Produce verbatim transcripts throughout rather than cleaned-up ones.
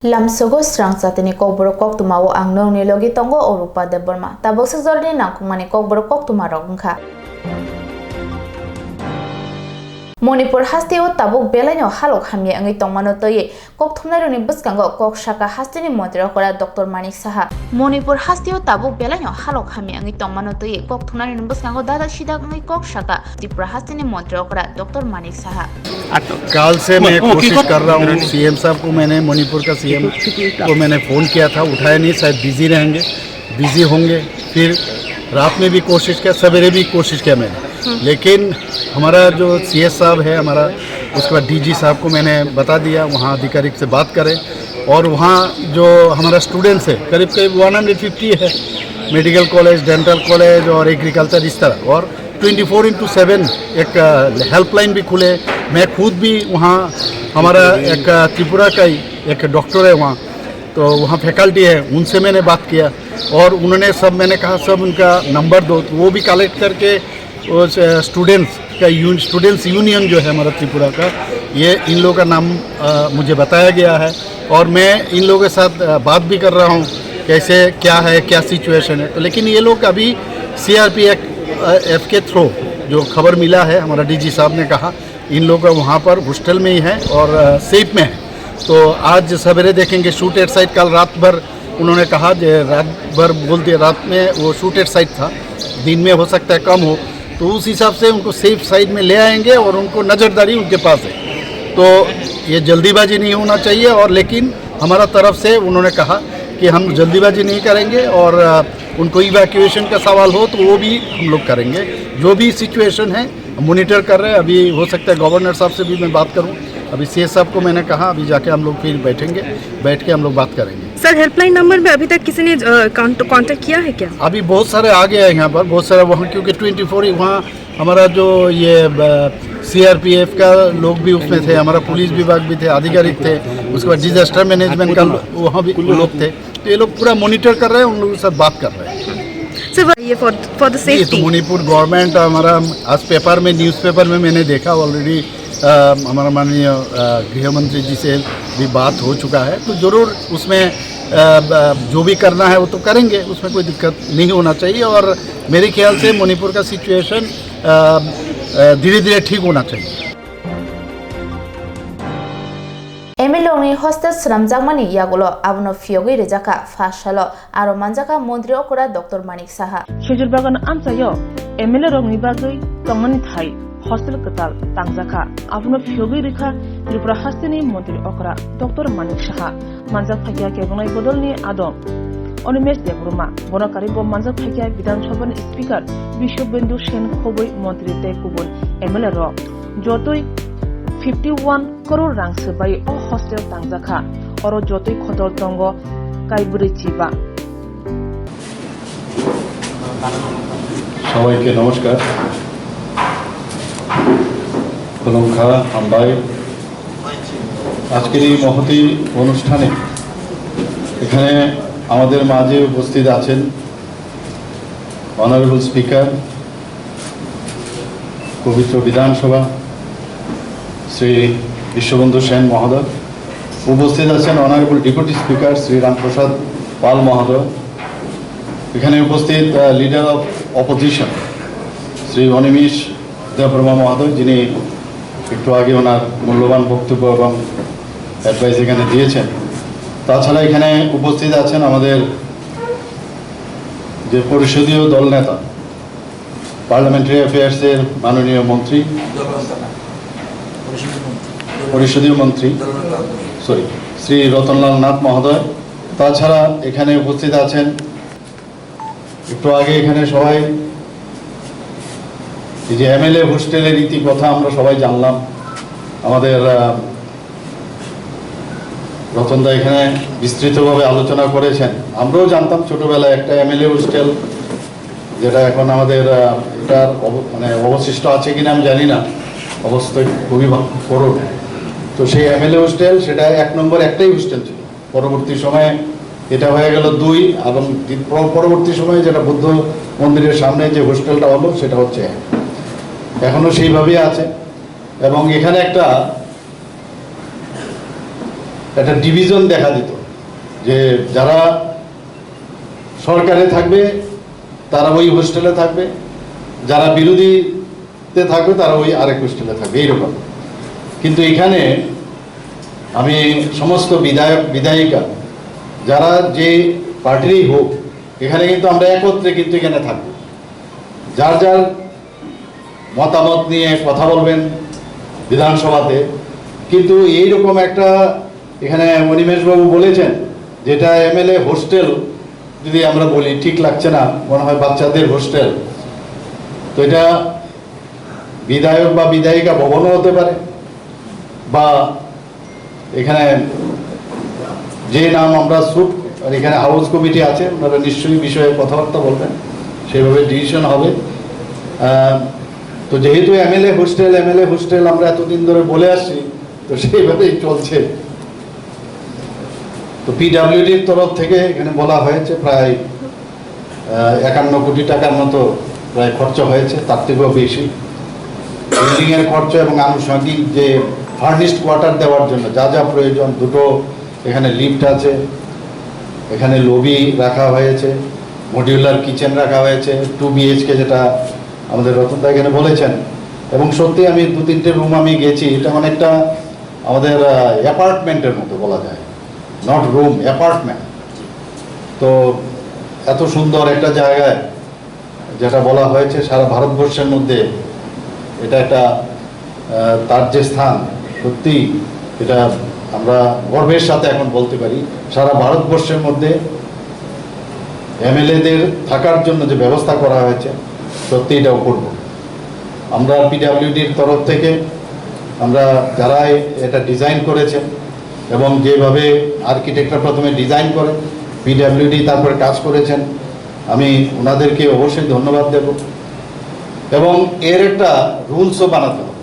Lamsogo srang chatini kokborok koktwmao ang nokni logi tongo Orupa Debbarma. Tabuk swk jorani nangkukmani kokborok koktwmarok wngkha. Manipur hasteo tabuk belaino halok hamya wngwi tongmano twiwi kokthumnairokni bwskango kok saka hasteni montri okra Doctor Manik Saha. Manipur hasteo tabuk belaino halok hamya wngwi tongmano twiwi kokthumnairokni bwskango dadak sidak wngwi kok saka Tripura hasteni montri okra Doctor Manik Saha. कल से मैं कोशिश कर रहा हूँ, सीएम साहब को मैंने, मणिपुर का सीएम को मैंने फ़ोन किया था, उठाया नहीं, शायद बिजी रहेंगे, बिजी होंगे। फिर रात में भी कोशिश किया, सवेरे भी कोशिश किया मैंने, लेकिन हमारा जो सीएस साहब है हमारा, उसके बाद डीजी साहब को मैंने बता दिया, वहाँ आधिकारिक से बात करें। और वहाँ जो हमारा स्टूडेंट्स है, करीब करीब वन हंड्रेड फिफ्टी है, मेडिकल कॉलेज, डेंटल कॉलेज और एग्रीकल्चर, इस तरह। और ट्वेंटी फ़ोर इंटू सेवन एक हेल्पलाइन भी खुले। मैं खुद भी वहाँ, हमारा एक, अ, त्रिपुरा का ही एक डॉक्टर है वहाँ, तो वहाँ फैकल्टी है, उनसे मैंने बात किया और उन्होंने सब, मैंने कहा, "सब उनका नंबर दो।" तो वो भी कलेक्ट करके वो, अ, स्टूडेंट्स का यून-, स्टूडेंट्स यूनियन जो है हमारा त्रिपुरा का, ये इन लोगों का नाम, अ, मुझे बताया गया है और मैं इन लोगों के साथ, अ, बात भी कर रहा हूँ, कैसे क्या है, क्या सिचुएशन है। तो लेकिन ये लोग अभी सीआरपीएफ, अ, एफ के थ्रू जो खबर मिला है, हमारा डीजी साहब ने कहा, इन लोग वहाँ पर हॉस्टल में ही हैं और, अ, सेफ में हैं। तो आज सवेरे देखेंगे शूट एट साइट, कल रात भर उन्होंने कहा कि रात भर बोलते, रात में वो शूट एट साइट था, दिन में हो सकता है कम हो, तो उस हिसाब से उनको सेफ साइड में ले आएंगे और उनको नज़रदारी उनके पास है। तो ये जल्दीबाजी नहीं होना चाहिए और लेकिन हमारा तरफ से उन्होंने कहा कि हम जल्दीबाजी नहीं करेंगे और, अ, उनको इवैक्यूएशन का सवाल हो तो वो भी हम लोग करेंगे। जो भी सिचुएशन है मॉनिटर कर रहे हैं। अभी हो सकता है गवर्नर साहब से भी मैं बात करूं। अभी सीएस साहब को मैंने कहा, अभी जाके हम लोग फिर बैठेंगे, बैठ के हम लोग बात करेंगे। सर, हेल्पलाइन नंबर में अभी तक किसी ने, अ, कॉन्ट-, कांटेक्ट किया है क्या? अभी बहुत सारे आ गए हैं यहाँ पर, बहुत सारे वहाँ, क्योंकि ट्वेंटी फ़ोर ही वहाँ हमारा जो ये, अ, सीआरपीएफ का लोग भी उसमें थे, हमारा पुलिस विभाग भी थे, आधिकारिक थे, उसके बाद डिजास्टर मैनेजमेंट का लो-, वहाँ भी लोग थे। तो ये लोग पूरा मॉनिटर कर रहे हैं, उन लोगों के साथ बात कर रहे हैं। सर, ये फॉर, फॉर द ये तो सेफ्टी। मणिपुर गवर्नमेंट हमारा आज पेपर में, न्यूज़पेपर में मैंने देखा ऑलरेडी, अ, हमारा माननीय, अ, गृह मंत्री जी से भी बात हो चुका है, तो ज़रूर उसमें, अ, ब-, जो भी करना है वो तो करेंगे, उसमें कोई दिक्कत नहीं होना चाहिए। और मेरे ख्याल से मणिपुर का सिचुएशन, अ, अ, धीरे-धीरे ठीक होना चाहिए। M L A rokni hostel swnamjakmani yagulo abono phiyogwi rijak kha, pha salo aro manjak kha montri okra Doctor Manik Saha. Sujur Bagan amchaio M L A rokni bagwi tongmani thai hostel kwtal tangjak kha, abono phiyogwi rwkha Tripura hasteni montri okra Doctor Manik Saha. Manjak phaikha kebongnai bodolni adong Animesh Debbarma, bono karwi bo manjak phaikha Bidhan Sabhani Speaker Biswabendhu Sen khobwi montri tei kubun M L A rok. Jotoi fifty one crore rang swbai o hostel tangjakha, oro jotoi khotol tongo kaibrwi chiba. সবাইকে নমস্কার, খুলুমখা, হামবাই। আজকের এই মহতী অনুষ্ঠানে এখানে আমাদের মাঝে উপস্থিত আছেন অনারেবল স্পিকার, পবিত্র বিধানসভা, শ্রী বিশ্ববন্ধু সেন মহোদয়, উপস্থিত আছেন অনারেবল ডেপুটি স্পিকার শ্রী রামপ্রসাদ পাল মহোদয়, এখানে উপস্থিত, আহ, লিডার অফ অপোজিশন শ্রী অনিমেষ দেববর্মা মহোদয়, যিনি একটু আগে ওনার মূল্যবান বক্তব্য এবং অ্যাডভাইস এখানে দিয়েছেন। তাছাড়া এখানে উপস্থিত আছেন আমাদের যে পরিষদীয় দলনেতা, পার্লামেন্টারি অ্যাফেয়ার্সের মাননীয় মন্ত্রী, পরিষদীয় মন্ত্রী, সরি, শ্রী রতনলাল নাথ মহোদয়। তাছাড়া এখানে উপস্থিত আছেন, একটু আগে এখানে সবাই এই যে এমএলএ হোস্টেলের ইতি কথা আমরা সবাই জানলাম, আমাদের, আহ, রতনদা এখানে বিস্তৃতভাবে আলোচনা করেছেন। আমরাও জানতাম ছোটবেলায় একটা এমএলএ হোস্টেল, যেটা এখন আমাদের, আহ, এটার অব-, মানে অবশিষ্ট আছে কিনা আমি জানি না, অবস্থা খুবই ভা-, করুণ। তো সেই এমএলএ হোস্টেল, সেটা এক নম্বর একটাই হোস্টেল ছিল। পরবর্তী সময়ে এটা হয়ে গেল দুই, এবং দি-, পর-, পরবর্তী সময়ে যেটা বুদ্ধ মন্দিরের সামনে যে হোস্টেলটা হলো, সেটা হচ্ছে এক। এখনো সেইভাবেই আছে। এবং এখানে একটা, একটা ডিভিশন দেখা দিত, যে যারা সরকারে থাকবে তারা ওই হোস্টেলে থাকবে, যারা বিরোধীতে থাকবে তারা ওই আরেক হোস্টেলে থাকবে, এইরকম। কিন্তু এখানে আমি সমস্ত বিধায়ক বিধায়িকা, যারা যে পার্টিরই হোক, এখানে কিন্তু আমরা একত্রে কিন্তু এখানে থাকবো। যার যার মতামত নিয়ে কথা বলবেন বিধানসভাতে, কিন্তু এইরকম একটা, এখানে অনিমেষবাবু বলেছেন, যেটা এমএলএ হোস্টেল যদি আমরা বলি, ঠিক লাগছে না, মনে হয় বাচ্চাদের হোস্টেল। তো এটা বিধায়ক বা বিধায়িকা ভবনও হতে পারে, বা এখানে যে নাম আমরা স্যুট, আর এখানে হাউস কমিটি আছে, ওনারা নিশ্চয়ই বিষয়ে কথাবার্তা বলবেন, সেইভাবে ডিসিশন হবে। আহ, তো যেহেতু এমএলএ হোস্টেল, এমএলএ হোস্টেল আমরা এতদিন ধরে বলে আসছি, তো সেইভাবেই চলছে। তো পিডাব্লিউডির তরফ থেকে এখানে বলা হয়েছে প্রায় আহ, একান্ন কোটি টাকার মতো প্রায় খরচ হয়েছে, তার থেকেও বেশি। বিল্ডিং এর খরচ এবং আনুষঙ্গিক যে ফার্নিশড কোয়ার্টার দেওয়ার জন্য যা যা প্রয়োজন, দুটো এখানে লিফট আছে, এখানে লবি রাখা হয়েছে, মডিউলার কিচেন রাখা হয়েছে, টু বিএইচকে, যেটা আমাদের রতনদা এখানে বলেছেন। এবং সত্যি আমি দু তিনটে রুম আমি গেছি, এটা অনেকটা আমাদের অ্যাপার্টমেন্টের মতো বলা যায়, নট রুম, অ্যাপার্টমেন্ট। তো এত সুন্দর একটা জায়গায়, যেটা বলা হয়েছে সারা ভারতবর্ষের মধ্যে এটা একটা, আহ, তার যে স্থান, সত্যি এটা আমরা গর্বের সাথে এখন বলতে পারি, সারা ভারতবর্ষের মধ্যে এমএলএদের থাকার জন্য যে ব্যবস্থা করা হয়েছে, সত্যি এটা অপূর্ব। আমরা পিডাব্লিউডির তরফ থেকে, আমরা যারা এ-, এটা ডিজাইন করেছেন এবং যেভাবে আর্কিটেক্টরা প্রথমে ডিজাইন করে, পিডাব্লিউডি তারপরে কাজ করেছেন, আমি ওনাদেরকে অবশ্যই ধন্যবাদ দেব। এবং এর একটা রুলসও বানাতে হবে,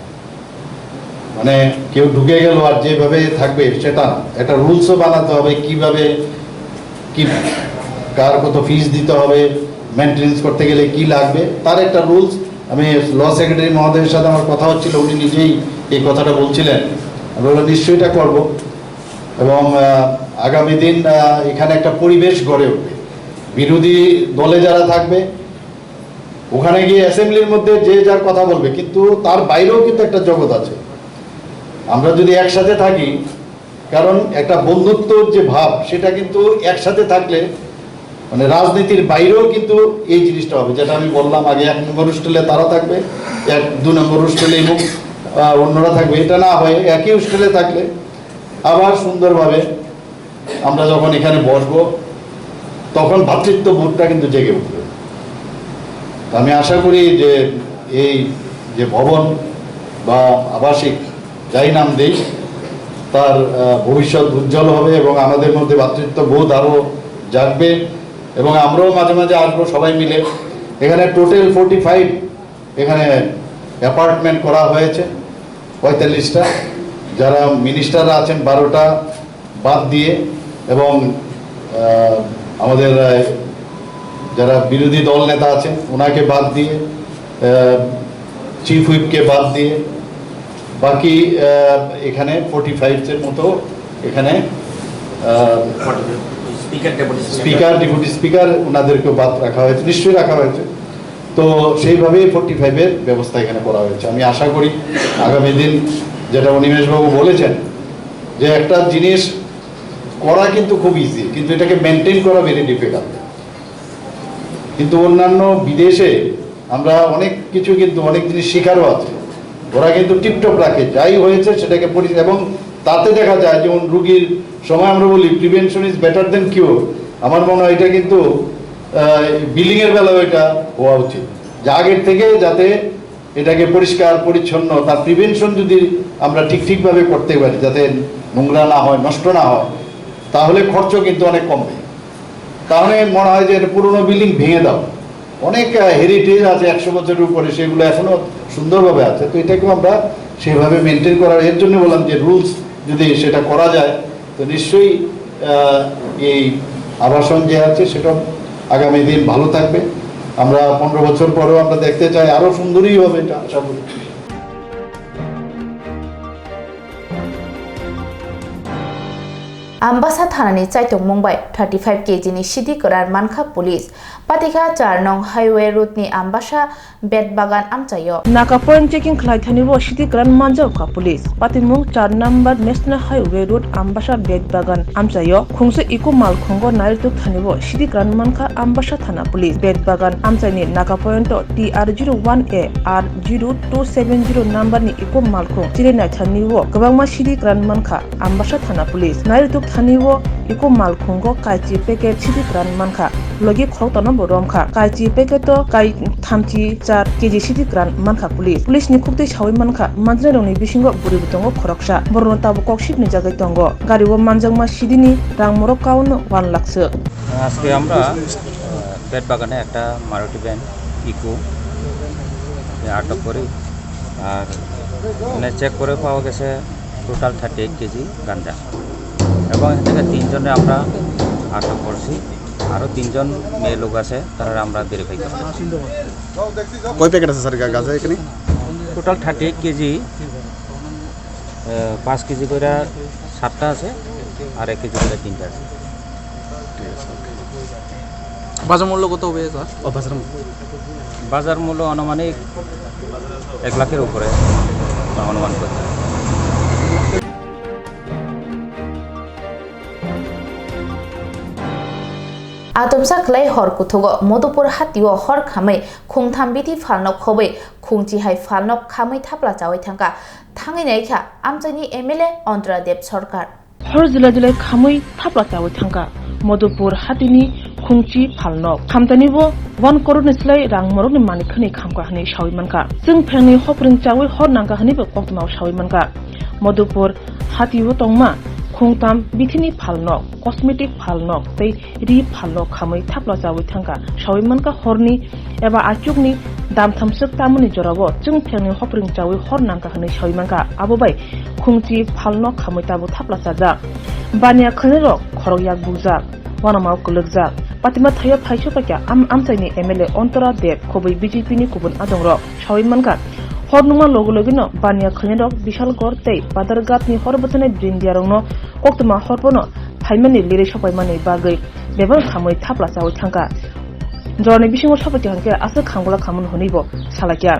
মানে কেউ ঢুকে গেল আর যেভাবে থাকবে সেটা না, একটা রুলসও বানাতে হবে, কিভাবে কি, কার কত ফিস দিতে হবে, মেনটেনেন্স করতে গেলে কি লাগবে, তার একটা রুলস। আমি ল সেক্রেটারি মহোদয়ের সাথে আমার কথা হচ্ছিল, উনি নিজেই এই কথাটা বলছিলেন। আমরা বললাম, নিশ্চয়ই এটা করব। এবং আহ, আগামী দিন আহ, এখানে একটা পরিবেশ গড়ে উঠবে। বিরোধী দলে যারা থাকবে, ওখানে গিয়ে অ্যাসেম্বলির মধ্যে যে যার কথা বলবে, কিন্তু তার বাইরেও কিন্তু একটা জগৎ আছে। আমরা যদি একসাথে থাকি, কারণ একটা বন্ধুত্বর যে ভাব, সেটা কিন্তু একসাথে থাকলে, মানে, রাজনীতির বাইরেও কিন্তু এই জিনিসটা হবে, যেটা আমি বললাম আগে, এক নম্বর হোস্টেলে তারা থাকবে, এক, দু নম্বর হোস্টেলে এবং আহ, অন্যরা থাকবে। এটা না হয় একই হোস্টেলে থাকলে আবার সুন্দরভাবে আমরা যখন এখানে বসবো, তখন ভ্রাতৃত্ববোধটা কিন্তু জেগে উঠবে। তো আমি আশা করি যে এই যে ভবন বা আবাসিক, যাই নাম দেই, তার আহ, ভবিষ্যৎ উজ্জ্বল হবে এবং আমাদের মধ্যে ভ্রাতৃত্ববোধ আরও জাগবে। এবং আমরাও মাঝে মাঝে আসবো সবাই মিলে। এখানে টোটাল ফোর্টি ফাইভ এখানে অ্যাপার্টমেন্ট করা হয়েছে, পঁয়তাল্লিশটা। যারা মিনিস্টাররা আছেন, বারোটা বাদ দিয়ে, এবং আহ, আমাদের আহ, যারা বিরোধী দল নেতা আছেন, ওনাকে বাদ দিয়ে, চিফ হুইপকে বাদ দিয়ে, বাকি আহ, এখানে ফোর্টি ফাইভের মতো এখানে আহ, speaker deputy speaker, deputy speaker, ওনাদেরকেও বাদ রাখা হয়েছে, নিশ্চয়ই রাখা হয়েছে। তো সেইভাবেই ফোর্টি ফাইভের ব্যবস্থা এখানে করা হয়েছে। আমি আশা করি আগামী দিন, যেটা অনিমেষবাবু বলেছেন, যে একটা জিনিস করা কিন্তু খুব ইজি, কিন্তু এটাকে মেনটেন করা ভেরি ডিফিকাল্ট। কিন্তু অন্যান্য বিদেশে আমরা অনেক কিছু, কিন্তু অনেক জিনিস শিখারও আছে। ওরা কিন্তু টিপটপ রাখে, যাই হয়েছে সেটাকে পরি-, এবং তাতে দেখা যায়, যেমন রুগীর সময় আমরা বলি, "Prevention is better than cure", আমার মনে হয় এটা কিন্তু বিলিংয়ের বেলাও এটা হওয়া উচিত, যে আগের থেকে যাতে এটাকে পরিষ্কার পরিচ্ছন্ন, তার প্রিভেনশন যদি আমরা ঠিক ঠিকভাবে করতে পারি, যাতে নোংরা না হয়, নষ্ট না হয়, তাহলে খরচ কিন্তু অনেক কমবে। তাহলে মনে হয় যে এটা পুরনো বিল্ডিং ভেঙে দাও, অনেক হেরিটেজ আছে একশো বছরের উপরে, সেগুলো এখনো সুন্দরভাবে আছে। তো এটাকেও আমরা সেভাবে মেনটেন করার, এর জন্য বললাম যে রুলস যদি সেটা করা যায়, তো নিশ্চয়ই আহ, এই আবাসন যে আছে সেটা আগামী দিন ভালো থাকবে। আমরা পনেরো বছর পরেও আমরা দেখতে চাই আরো সুন্দরই হবে, এটা আশা করি। Ambasa thanani chaitongmung bai thirty five kg ni sidi kwran mankha police. Patikha char nong highway road ni Ambasa Betbagan amchaio. Naka point checking khlai thani bo sidi kwran manjak kha police. Patimung char number National Highway road Ambasa Betbagan amchaio khungsa iko malkhungo naitok thani bo sidi kwran mankha Ambasa thana police. Betbagan amchaini Naka point o T R zero one A R zero two seven zero number ni iko malkhung chiri naithani o kwbangma sidi kwran mankha. Ambasa thana police naitok thani o iko malkhungo kaichi packet sidi kwran mankha, logi khoroktono bo romkha. Kaichi packet o kai thamchi char kg sidi kwran mankha police. Police ni khuktwi sawi mankha, manjnairokni bisingo bwrwi bo tongo khoroksa, borokno tabuk kok sibni jagwi tongo. Gari o manjakma sidini rang morok kaono one lakh swk. আজকে আমরা, আহ, বেতবাগানে একটা Maruti van eco আটক করি। আর এখানে চেক করে পাওয়া গেছে টোটাল থার্টি এইট কেজি গাঞ্জা, এবং এখান থেকে তিনজনে আমরা আটক করছি। আরও তিনজন মেয়ে লোক আছে, তারা আমরা ভেরিফাই করছি। কয় প্যাকেট আছে স্যার গা-, গাঁজা এখানে? টোটাল থার্টি এইট কেজি, আহ, পাঁচ কেজি করে সাতটা আছে, আর এক কেজি করে তিনটা আছে। ঠিক আছে, ওকে। বাজার মূল্য কত হবে, স্যার? ও, বাজার মূল্য। বাজার মূল্য আনুমানিক এক লাখের উপরে অনুমান করছি। Atomsa khlai hor kuthugo Modupur hatio hor khamwi khungtham bithi phalno khobwi khungchi hai phalno khamwi thapla chawi thangkha. Thangwi naikha amchaini M L A Antara Deb Sarkar. Hor jilai jilai khamwi thapla chawi thangkha Modupur hatini khungchi phalnok. Khamtanibo one crore ni slai rang morokni manik khwnwi khamkha hwnwi sawi mankha. Chwng phengni hopring chawi hor nangkha hwnwibo koktwmao sawi mankha. Modupur hatio tongma khungtam bithini phalnok, cosmetic phalnok tei ri phalnok khamwi thapla chawi thangkha. Sawi mankha horni eba achukni damthamswk tamoni jorao chwng phengni hopring chawi hor nangkha hwnwi sawi mankha. Abo bai khungchi phalnok khamwi tabuk thapla chajak. Baniya khwnirok khorok yak bujak, uanamao kwlwkjak. Patima thaio phaisu paikha am-, amchaini M L A Antara Deb khobwi B J P ni kubun adongrok. Sawi mankha, hor nungma logi logino baniya khwnirok Bishalgarh tei Padarghat ni hor bwthanai Brindiya rokno koktwma hor pono phaimani lirwi sopaimani bagwi bebak khamwi thapla chawi thangkha. Jorani bisingo sopaikha hwnkhe aswk khangula khamung hwnwibo salaikha.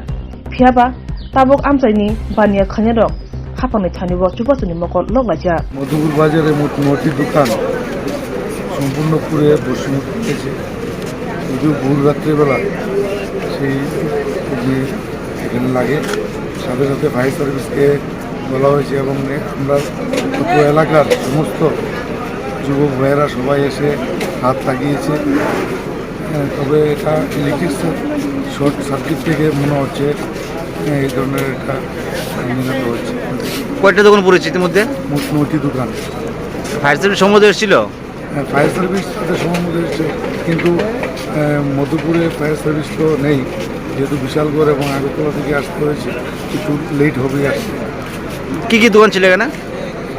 Phiyaba tabuk amchaini baniya khwnirok haphangni thani o chubasuni mokol loklaijak. Madhupur বাজারে মোট নটি দোকান সম্পূর্ণ পুড়ে ভস্মীভূত হয়েছে। যদিও ভোর রাত্রিবেলা সেই অগ্নি এখানে লাগে, সাথে সাথে ফায়ার সার্ভিসকে বলা হয়েছে এবং আমরা অত্র এলাকার সমস্ত যুবক ভাইয়েরা সবাই এসে হাত লাগিয়েছে। হ্যাঁ, তবে এটা ইলেকট্রিক শর্ট সার্কিট থেকে মনে হচ্ছে, হ্যাঁ, এই ধরনের একটা নির্মিত হচ্ছে। কয়টা দোকান পুড়েছে ইতিমধ্যে? মোট নয়টি দোকান। ফায়ার সার্ভিস সময় মতো এসেছিল? হ্যাঁ, ফায়ার সার্ভিস তাদের সময় মতো এসেছে, কিন্তু, আহ, মধুপুরে ফায়ার সার্ভিস তো নেই, যেহেতু বিশালগড় এবং আগরতলা থেকে আসতে হয়েছে, একটু লেট হবেই আসতে। কি কি দোকান ছিল এখানে?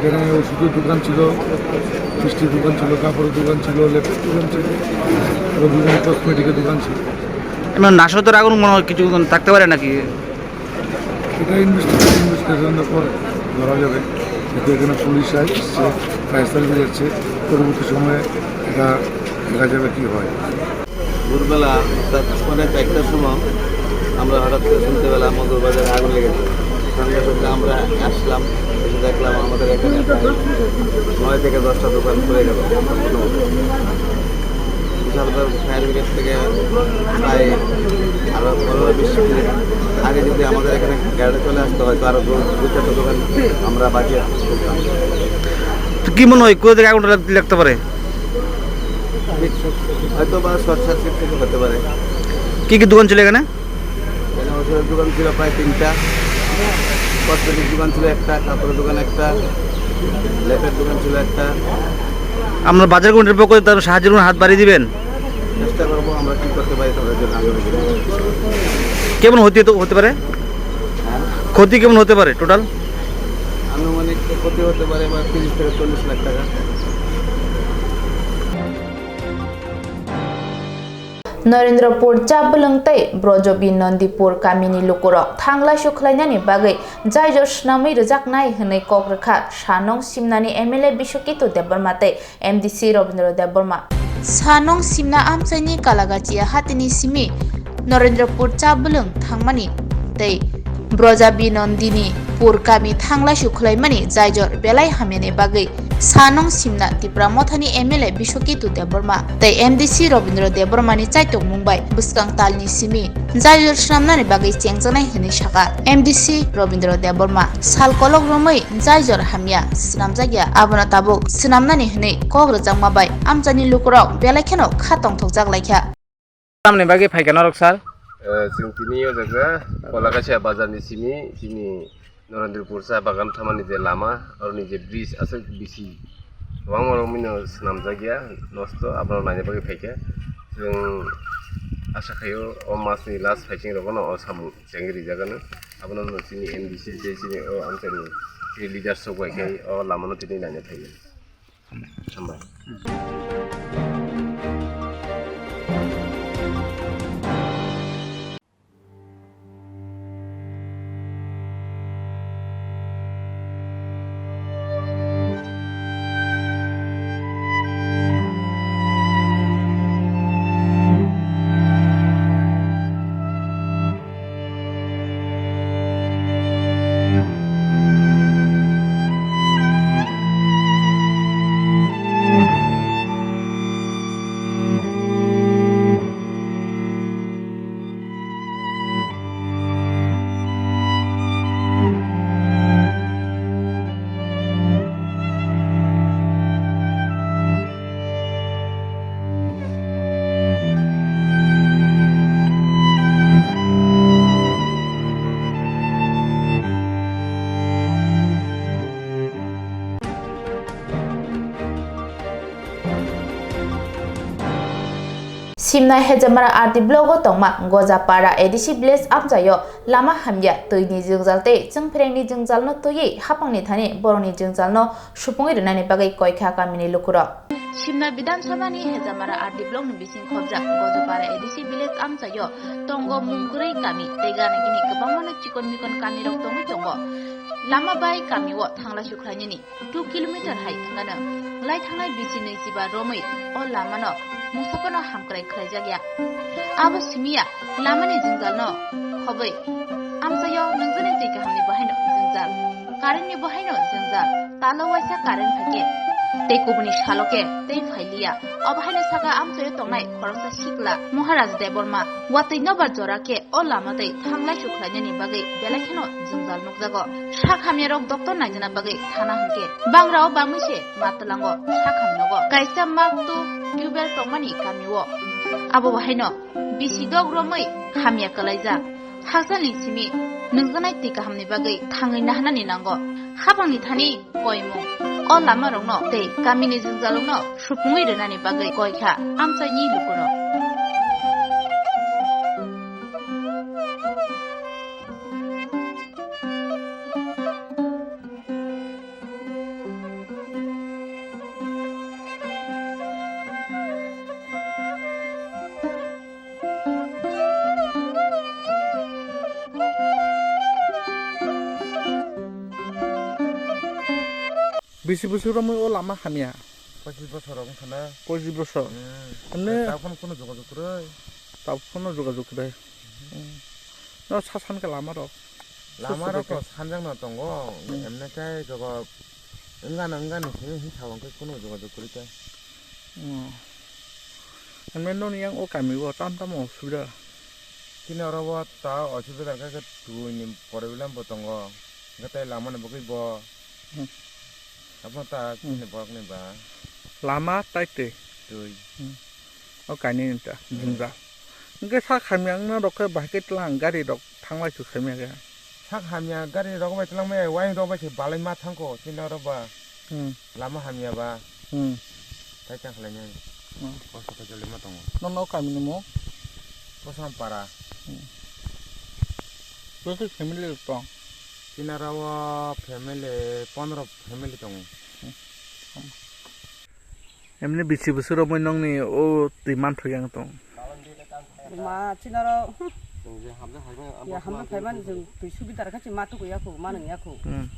এখানে ওষুধের দোকান ছিল, মিষ্টির দোকান ছিল, কাপড়ের দোকান ছিল, লেপের দোকান ছিল, আরও বিভিন্ন কসমেটিকের দোকান ছিল। এমন নাশকতার আগুন মনে হয় কিছু থাকতে পারে নাকি? এটা ইনভেস্টিগেশন, ইনভেস্টিগেশনের পর ধরা যাবে, কিন্তু এখানে পুলিশ আসছে, ফায়ার সার্ভিস যাচ্ছে, পরবর্তী সময়ে এটা দেখা যাবে কি হয়। ভোরবেলা অর্থাৎ পৌনে চারটার সময় আমরা হঠাৎ করে শুনতে পেলাম মধুর বাজারে আগুন লেগেছে। সঙ্গে সঙ্গে আমরা আসলাম, এসে দেখলাম আমাদের এখানে প্রায় নয় থেকে দশটা দোকান পুড়ে গেল। বিশালগড় ফায়ার ব্রিগেড থেকে প্রায় আরও পনেরো বিশ মিনিট আগে যদি আমাদের এখানে গাড়ি চলে আসতো, হয়তো আরও দু, দু চারটা দোকান আমরা বাঁচিয়ে তুলতাম। তো কি মনে হয়, কোথা থেকে আগুনটা লাগ-, লাগতে পারে? হয়তো বা শর্ট সার্কিট থেকে হতে পারে। কি কি দোকান ছিল এখানে? এখানে ওষুধের দোকান ছিল প্রায় তিনটা, কসমেটিক দোকান ছিল একটা, কাপড়ের দোকান একটা, লেপের দোকান ছিল একটা। আপনার বাজার কমিটির পক্ষ থেকে তার সাহায্যের কোনো হাত বাড়িয়ে দিবেন? চেষ্টা করবো আমরা কি করতে পারি তাদের জন্য আগামী দিনে। কেমন ক্ষতি তো হতে পারে? হ্যাঁ? ক্ষতি কেমন হতে পারে টোটাল? আনুমানিক ক্ষতি হতে পারে বা তিরিশ থেকে চল্লিশ লাখ টাকা। Norendrapur Chabwlwng tei Brojobi Nondipur kamini lukurok thanglaisu khlainani bagwi jaijor swnamwi rwjaknai hwnwi kok rwkha Sanong Simnani M L A Biswaketu Debbarma tei M D C Robindra Debbarma. Sanong Simna amchaini Kalagachia hatini simi Norendrapur Chabwlwng thangmani tei Broja Binondini pur kami thanglaisu khlaimani jaijor belai hamyani bagwi Sanong Simna Tipra Mothani M L A Biswaketu Debbarma tei M D C Robindra Debbarmani chaitokmung bai bwskang talni simi jaijor swnamnani bagwi chengjaknai hwnwi sakha. M D C Robindra Debbarma sal kolok romwi jaijor hamya swnamjakya, abono tabuk swnamnani hwnwi kok rwjakma bai amchaini lukurok belai kheno kha tongthokjak laikha. Tamni bagwi phaikha norok, sir? Eh, chwng tini o jaga Kolakasia bazar ni simi chini Norendrapur cha bagan thamani je lama, oroni je bridge aswk bisi kwbangma romwi no swnamjak ya, nosto, abono naina bagwi phaikha. Chwng asa khaio o mas ni last phaising rogo no o samung chengwi rijak ano. Abono no chini M D C tei chini o amchaini leaders rok bai khe o lama no tini naina phaikha. Hambai. Simna Hejamara R D block o tongma Gojapara A D C village amchaio lama hamya, twini jwngjal tei chwngphrengni jwngjalno twiwi hapangni thani borokni jwngjalno supungwi rwnani bagwi koikha kamini lukurok. Simna Bidhan Sabhani Hejamara R D block ni bising khobjak Gojapara A D C village amchaio tongo mungkwrwi kami tei gana gini kwbangmano chikon mikon kamirok tongwi tongo. Lama bai kamio thanglaisu khlainani two kilometer hai wngano. Lai thangnai bisi nwi chiba romwi o lamano mungsa phano hamkrai khlaijakya. Abo simiya lamani jwngjalno khobwi amchaio nungjaknai twi kahamni bahaino jwngjal, currentni bahaino jwngjal, talo waisa current phaikhe tei kubuni saloke tei phailiya. Obo haino saka amchaio tongnai khoroksa sikla Maharaj Debbarma watwi nobar jora khe o lama tei thanglaisu khlainani bagwi belai kheno jwngjal nukjago. Sak hamyarok doctor nainani bagwi thana hwnkhe bangrao bangwi se ma twlango sak hamnogo. Kaisa Mark two tubewell tongmani kamio. Abo bahaino bisi dok romwi hamya kwlaijak. Hakchalni simi nungjaknai twi kahamni bagwi thangwi nahanani nango. Hapangni thani koimung o lamarokno tei kamini jwngjalrokno supungwi rwnani bagwi koikha amchaini lukurok. Bisi bwswk romwi o lama hamya? Pochis bosor rok wngkha na. Pochis bosor? Hmm. Hwnwi? Takhon kunu jogajog kwrwi. Takhon kunu jogajog kwrwi. Hmm. No sa san khe lama rok? Lama rok to sanjak no tongo. Hmm. Emne khe jogo wngano wngani simi hinsa hwnkhe kunu jogajog kwrwi khe. Hmm. Hwnwi noni yang o kami o tam tam osubida? Chini oro o ta osubida khe twi ni problem bo tongo. Hwnkhe tei lama ni bagwi bo. Hmm. Abo ta chini borok ni ba. Lama tai twi. Twi. Hmm. O kainwi ta, hmm, jwngjal. Hwnkhe sak hamya wngna rok khe bahai khe tlang gari rok thanglai su khaimya khe. Sak hamya gari rok bai tlang maya, wayung rok bai se balai ma thangkho, chini oro ba. Hmm. Lama hamya ba. Hmm. Tai chang khlainai. Hmm. Kosto khe jolima tongo. Nono o kami ni mung? Kosom para. Hmm. Bwswk family rok tong? Chini oro o family pondro family tongo. Hmm. Emni bisi bwswk romwi nongni o twi manthok yang tong? Ma chinaro, hmm. Chwng je hamjak phaimani, ya, hamjak phaimani chwng twi subidar khe chwng ma tuku yakhu, ma nung yakhu. Hmm.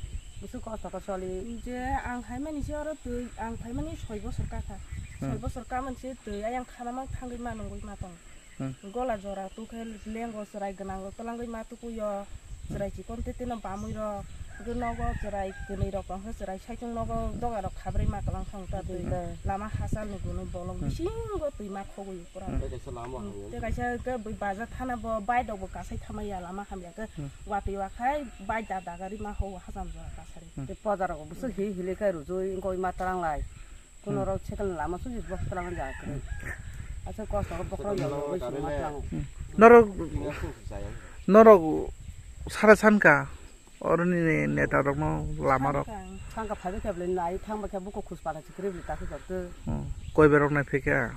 Busu kosto khe soli. Je ang phaimani se oro twi, ang phaimani soi bosor kakha. Hmm. Soi bosor kamani se twi ayang khana mang thangwi ma nungwi ma tong. Hmm. Gola jora tukhe lengo chwrai gwnang rok twlangwi ma tukuyo. Chwrai chikon tete no bamwi rok. Hwnkhe nogo chwrai kwnwi rok tong khe chwrai saichung nogo doga rok khabrwi ma twlang thang ta twi. Hmm. Lama hachal ni gunwi bolong Hmm. bisingo twi ma khogwi pura. Hmm. Tei kaisa lama Hmm. hamya. Tei kaisa khe bui bazar thana bo bike rok bo kasai thamaya lama hamya khe Hmm. watwi wakhai bike da dagari ma ho hacham jora kasari. Hmm. Tei poda rok bo bwswk hi hili khe rujui wngkoi ma twlang lai. Kuno Hmm. rok cycle ni lama suji bok twlang ja kwrwi. Asa kosto rok bokhorok yong yong sung ma tlango. Hmm. Norok, norok sara sanka oroni neta rokno lama rok. Sanka phaibai khe bwlai nai thangbai khe buko khuspara se kwrwi bwlai takhe jorto. Hmm. Koibar rok nai phikha?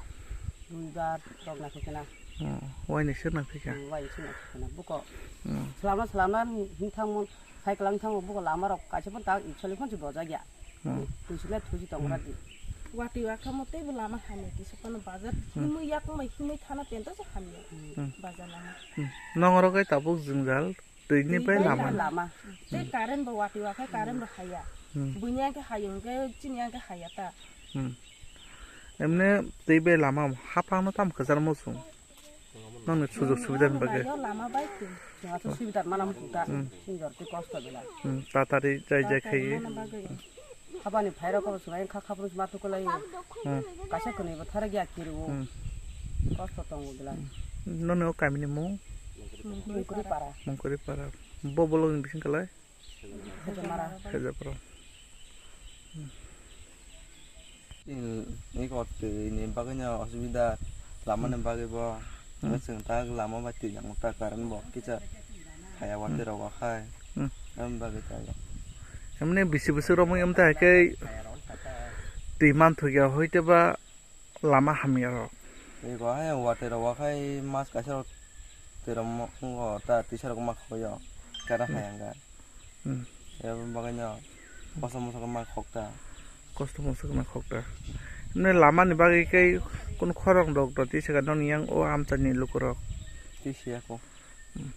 Duibar rok nai phikha na. Hmm. Waini sir nai phikha? Hmm, waini sir nai phikha na. Buko Hmm. swlamna swlamna hin thangmung. Cycle wng thango buko lama rok kaisa phano ta actually phano se bojak ya. Hmm. Twi sukle thusi tong Hmm. gra di. Watwi wakhamo teibo lama hamya kisa phano bazar Hmm. himwi yakung bai himwi thana pento se hamya. Hmm. Bazar lama. Hmm. Nong oro kai tabuk jwngjal twi ni Twi bai bai lama. Lama. Tei Hmm. current bo watwi wakha current bo haya. Hmm. Buini angke hayo hwnkhe chini angke haya ta. Hmm. Emne twi bai lama hapang no tam kwchar muchung. Nokni sujog subida ni bagwi. Lama bai twi. Chwngno subida mana muchung ta. Hmm. Sinjor twi kosto belai. Hmm, tatari jai jai Tatari khaiwi. Mana bagwi. Habani phairok bo swbai kha khaprus ma tukulai. Hmm. Kaisa kwnwi bo tharagya kiru. Hmm. Kosto tongo belai. Hmm. Nokni o kamini mung? Mungkuri para. Mungkuri para. Bo bolong ni bising kalai? Hejamara. Hejapra. Iko twi ni bagwi no osubida lama ni Hmm. bagwi bo. Hmm. Chwng ta lama bai twi yang ta current bo kisa haya Hmm. watwi rok khai. Hmm. Am bagwi ta. Emne bisi bwswk romwi amta hai khe twi man thokya hoi te ba lama hamya rok. Iko hai watwi rok khai mas kaisa rok twi rok mo-, mo ta tisa rok ma khoyo kara Hmm. hayang ga. Hmm. Abo bagwi no kosto moso khe ma khok ta. Kosto moso khe ma khok ta. Emne lama ni bagwi khe kun khorang rok do tisa ga nokni yang o amchai ni luku rok. Tisa ya ko. Hmm.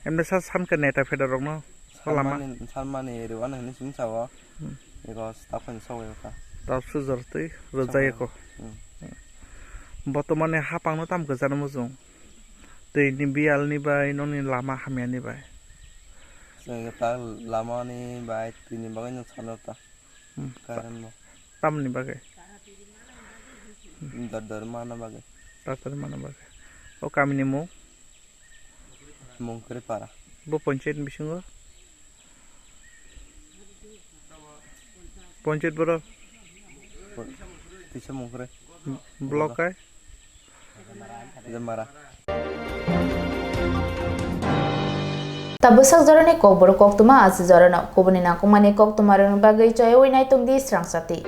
Emne sa san khe neta pheda rok no. Salmani, salmani rwani hinwi simi sao. Hmm. Ego staff ni sao ego ta. Tap sujor twi rwjak eko. Hmm. Botomani hapang no tam kwchar muchung. Twi ni biyal ni bai nokni lama hamya ni bai. Chwng ta lama ni bai twi ni bagwi no salo ta. Hmm. Current bo. Tamni bagwi. Dor dor mana bagwi. Tatar mana bagwi. O kamini mung? Mungkri para. Bo panchayat ni bisingo? Panchayat borok? Tisa Mungkri. Block kai? Jamara. Tabwsak jorani kokborok koktwma achi jorano kubuni nangkukmani koktwmarokni bagwi choyawi naitongdi srangsati.